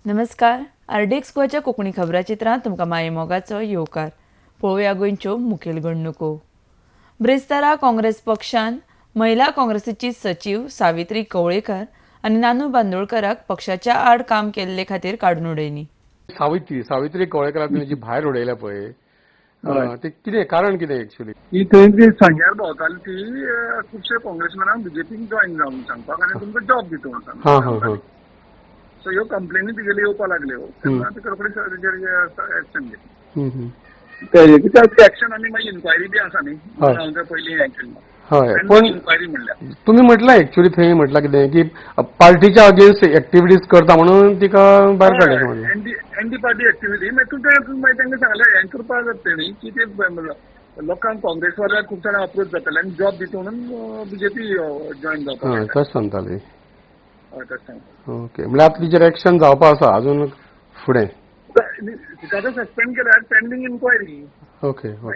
नमस्कार, आरडीएक्स गोवाच्या कोंकणी खबराचित्रांत तुमकां माये मोगाचो येवकार. पळोवया गोंयच्यो मुखेल घडणुको. ब्रेस्तारा काँग्रेस पक्षान महिला काँग्रेसीची सचीव सावित्री कवळेकर आनी नानू बांदोडकराक पक्षाच्या आड काम केल्ले खातीर काडून उडयली. सावित्री कवळेकराक तुमी जी भायर उडयल्या पळय, ते कितें कारण कितें एक्चुअली? ती थंय जी सांग्यार भोंवताली ती खुबशे काँग्रेसमॅनांक बीजेपीक जॉयन जावन सांगपाक आनी तुमकां जॉब दिता म्हणून. हां हां हां सो ह्यो कंप्लेनी तिगेल्यो येवपाक लागल्यो तेन्ना ते रोखडीच तेजेर एक्शन घेतली. हम्म, हम्म. कित्याक एक्शन आनी मागीर इन्क्वायरी बी आसा न्ही. हांवें ते पयलीं हें केल्लें. हय, पण इन्क्वायरी म्हणल्यार तुमी म्हटलां एक्चुअली थंय म्हटलां कितें की पार्टीच्या अगेन्स्ट एक्टिविटीज करता म्हणून तिका भायर काडलें म्हणून. Anti party activity. मागीर तुमचें मागीर तांकां सांगलें हें करपाक जाता तेणी की ते लोकांक काँग्रेसवाल्याक खूब जाणां अप्रोच जाताले आनी जॉब दिता म्हणून बीजेपी जॉयन जावपाक. तशें सांगताली. हय, तशें सांगता. ओके, म्हणल्यार आतां तिचेर एक्शन जावपा आसा अजून फुडें? तिका आतां सस्पेंड केल्या पेंडींग इन्क्वायरी. Okay okay.